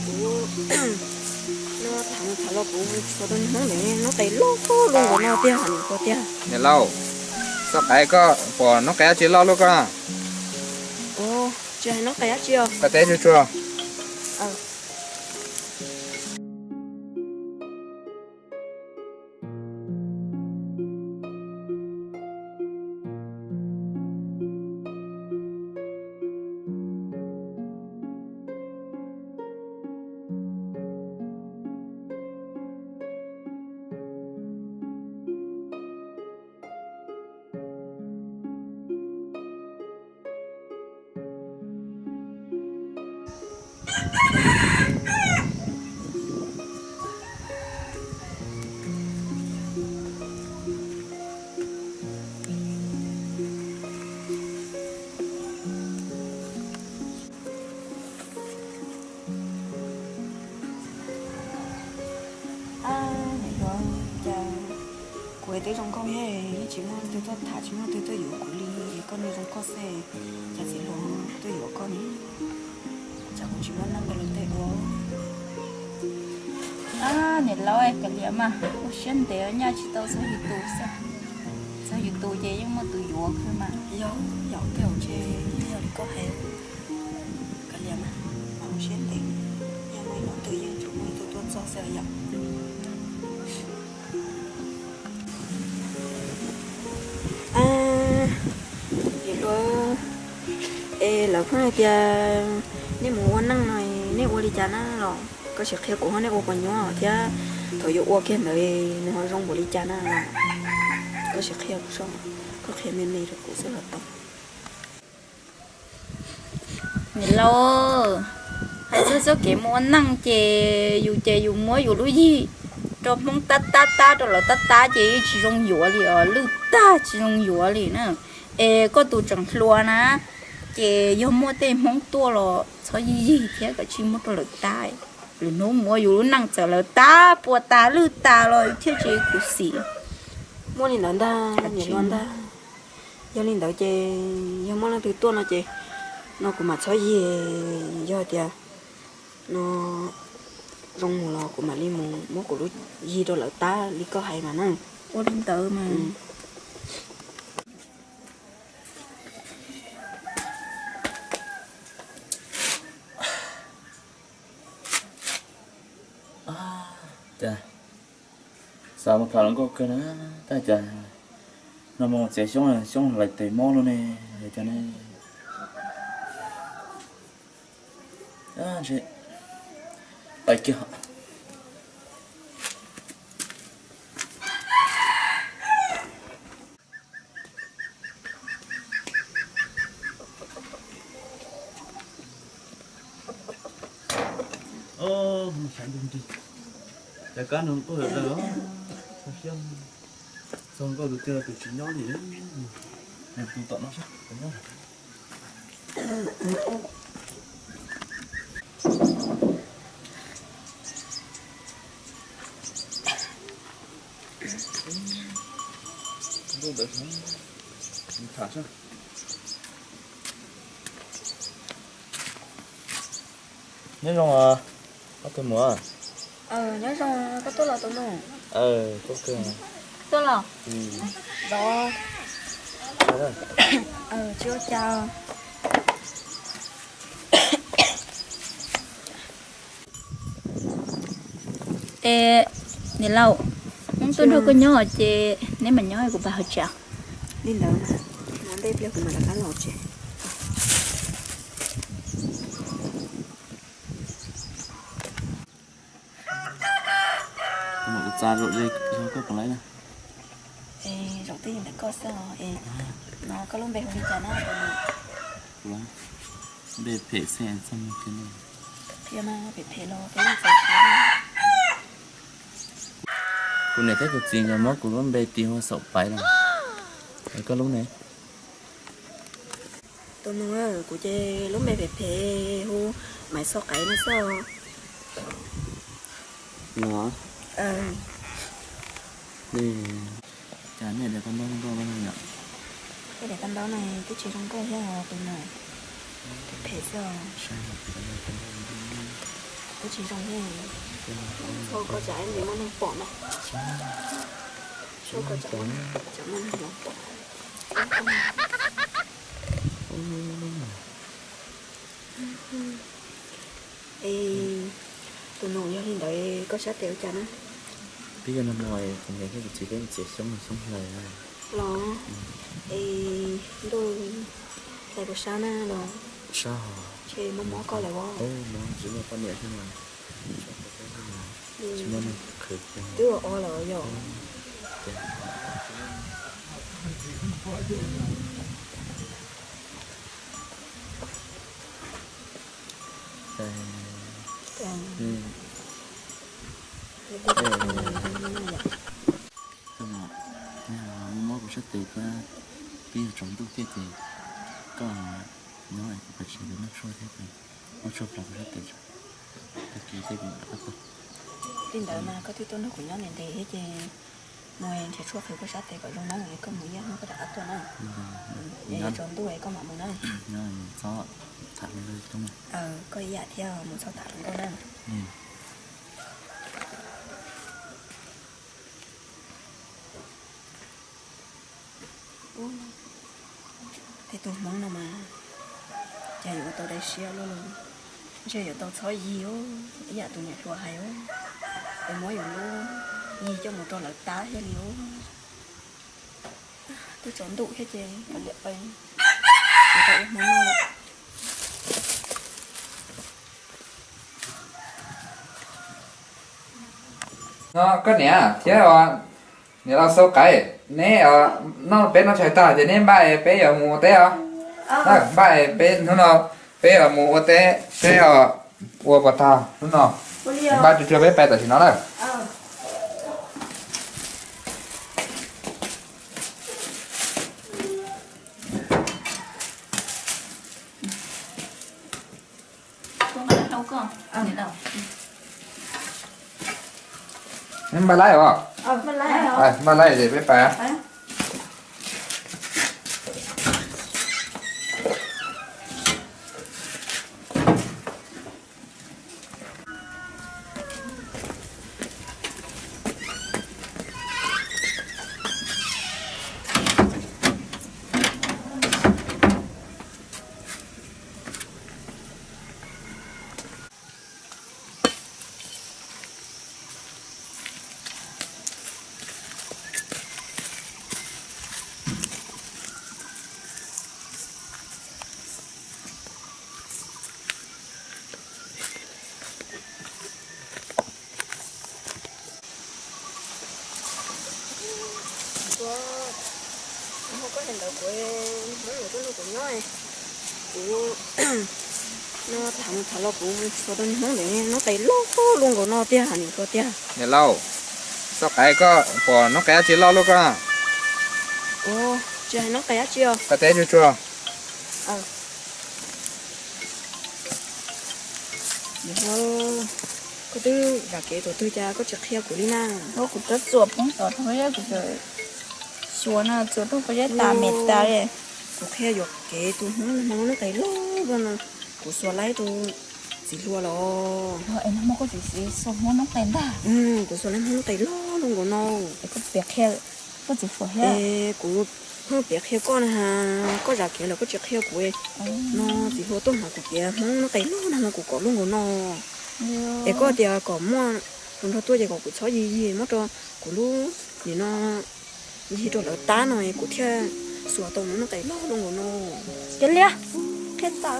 Kuv no tham tham los kuv xav tau niag Hmoob ntawd noj qe loj loj nkaus no tiag, niam pog tiag. Niam laus, txoj qe koj pom noj qe dab tsi loj luaj koj? Tsis hais noj qe dab tsi os. Koj teb tsuag tsuag. Ab, niam hluas, cas kuv twb zoo nkauj thiab yeej tsis muaj leej twg tuaj tham tsis muaj leej twg tuaj yuav kuv li, koj niag zoo nkauj xwb, cas txiv hluas tuaj yuav koj ne? Cas kuv tsis muaj neej rau luag tej ua. Ab, niam laus, kav liam mas, ua siab ntev nyaj tsis tau txog yus tus xwb. Txog yus tus ces yeej muaj tus yuav kawg mas. Yog, yog tej zaum ces yeej yog li koj hais. Kav liam mas, mas ua siab ntev, yog muaj ib hnub twg yeej yuav muaj ib tug tuaj txog xwb yom. Niam hluas, es lawv pheej hais tias nej mus ua neej no nej ua li cas na los? Koj sim qhia kuv ho, nej ua puas nyuaj thiab thaum yuav ua kiag ntawd nws ho zoo npaum li cas na los? Koj sim qhia kuv seb, koj qhia me me rau kuv xwb los tau. Niam laus, hais txog txoj kev mus ua neej ces yus ces yus muab yus lub yig rau Hmoob tab tab tab, rau lawv tab tab ces yeej tsis zoo yuav li os, lwj tag tsis zoo yuav li na. Es koj tus tseem hluas na, ces yog muaj tej Hmoob tuaj los txhob yig yig thiab, kav tsij muab rau lawv tab. Lwm hnub mus ua yus lub neej txawm lawv tab puas tas lwj tas los thiaj tsis khuv xim. Muaj li ntawd ntag niam hluas ntag. Yog li ntawd ces yog muaj leej twg tuaj no ces no kuv mam txhob yig, yog tias no zoo mus los kuv mam li mus muab kuv lub yig rau lawv tab li koj hais mas na. Ua li ntawd mas. Cas xav mus tham hluas nkauj kawg na, tab cas no mus txiav xyoob, xyoob hlais tes mob luaj ne, cas ne. Ntshe pais kiag. Cas kab nws quaj lawm, txog nkauj tus twg los tus tsis nyob li. Nws tus tom no saib. Nyob zoo os, ob tug muam. Nyob zoo, koj tuaj los tus nus? Tuaj los. Zov. Tsis ua cas. Es niam laus, Hmoob tuaj nrog koj nyob ces neb mam nyob, kuv pab hauv tsev. Li ntawd mas, ntej pliag kuv mam rov qab los tsev. Kuv mam txav zaum ze yog koj puas laib na. Es zaum twj ywm ntawm koj xwb os. Es no koj lub npe hu li cas na? Kuv npe phem xwb, txog mus kiag ne. Qhia no phem phem los peb yeej txaus siab. Kuv niam thiab kuv txiv nkawd muab kuv lub npe tis hu Xaum Paiv no. Es koj lub ne? Tus nus, kuv ces lub npe phem phem hu Maiv Xo Qaiv no xwb. Cas nej daim tau ntaub zoo nkauj no yom? Koj daim tau ntaub no twb tsis zoo nkauj thiab tus nus. Phem xwb. Ua tsis zoo ne. Txhob koj tsam nws muaj neeg pom na. Txhob koj tsam, tsam muaj neeg pom. Es tus nus yog li ntawd koj sab tes ua cas na? Peb yog nag hmo kuv niam thiab kuv txiv peb mus txiav xyoob, xyoob hlaws los. Es ntuj, hlais puas sab na los? Sab hos. Ntshe mob mob koj lawm os. Mob tsis muaj poj niam thiab mas. Tsis muaj neeg qhwv kiag. Twb ua lawm yom. Muaj mob kuv sab tes thiab, twb yog tsaus ntuj thiab ces koj nyob es kuv pais tsev, muab tshuaj thiab, muab tshuaj plas kuv sab tes tso, tag kis tej kuv mam rov qab tuaj. Li ntawd mas koj twb tuaj nrog kuv nyob ntev ntev thiab ces mus nrhiav tshuaj qhwv koj sab tes kom zoo na, koj mus ib yam hnub koj rov qab tuaj na. Yog tsaus ntuj koj mam mus na. Koj ib yam thiab, mus txhob tham hluas nkauj na. Tej tus Hmoob no mas cas yuav ua tau dai siab luaj li, ntshe yuav tau txhob yig ib yam tus niam hluas hais, es muab yus lub yig coj mus rau lawv tab thiaj li. Twb tsaus ntuj thiab ces kav liam pais, ua Hmoob noj. No koj niam thiab niam laus Xauv Qaiv, neb noj peb noj tshais tag ces neb npaj es peb yuav mus ua teb os. Npaj es peb hnub no peb yuav mus ua teb seb os, ua puas tag hnub no. Npaj tsuag tsuag peb pais tam sim no na. Neb npaj laib os. Npaj laib ces peb pais. Ua, hnub koj hais ntawd kuv Hmoob yuav tuaj nrog kuv nyob, kuv no tham mus tham los kuv xuas tau niag Hmoob ntawd noob qes loj loj nkaus no tiag, niam hluas tiag. Niam laus, Xauv Qaiv, koj pom noob qes dab tsi loj loj koj? Tsis hais noob qes dab tsi os. Koj teb tsuag tsuag. Koj twb zam kev tuaj twg cas koj tsis qhia kuv li na? Kuv twb txuas poob tod rau kuv xuas no, txuas rau pob zeb tas me tas li. Kuv qhia yuam kev tus Hmoob, Hmoob noob qes loj loj no, kuv xuas laib tus txiv hluas los. Es no muaj koj txiv xuas Hmoob noob qes ntag. Kuv xuas laib Hmoob noob qes loj loj nkaus no. Es koj piav qhia koj txiv hluas thiab. Es kuv pheej piav qhia koj na, koj zam kev lawm koj tsis qhia kuv. No txiv hluas tuaj hnav kuv piav Hmoob noob qes loj nag hmo kuv kom loj nkaus no. Es koj tias kom muaj tus nrog tuaj ces kom kuv txhob yig yig muab rau kuv lub nim no yig rau lawv tab no kuv thiaj xuas tau noob qes loj loj nkaus no. Kiag liab, qhia tau.